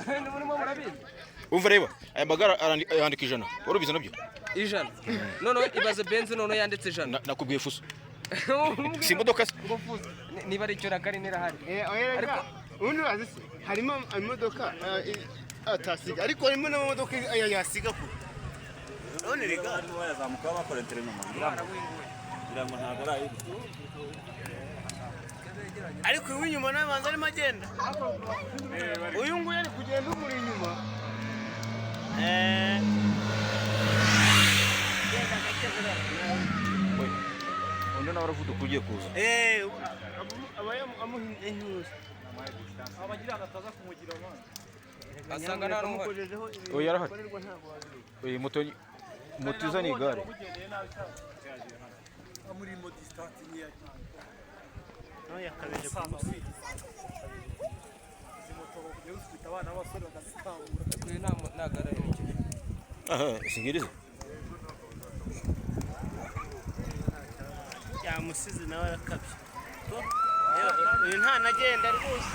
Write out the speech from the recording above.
Murimo murabizi. Umva reba, aya magare yandika 100. Wari ubizi nabyo? 100. Noneho ibaze Benz noneho yanditse 100. Nakubwiye fuso. Si imodoka se? Ngo fuso. Niba ari icyo rakari nirahari. Ariko ubundi urazi se harimo imodoka atasiga, ariko harimo n'amamodoka yasiga kure. None rega barimo bayazamuka bakora interinoma ngira ngo ntabwo ari ayibu. Ariko uyu w'inyuma nawe banza arimo agenda. Uyu nguyu ari kugenda umuri inyuma. Undi nawe aravuduka ugiye kuza. Aba amuha intuza. Asanga nta n'umuhari. Oya arahari. Oya moto moto izana igare. Uyu nta gare aherekeje. Aha, singiriza. Yamusize nawe arakabye. Uyu ntanagenda rwose.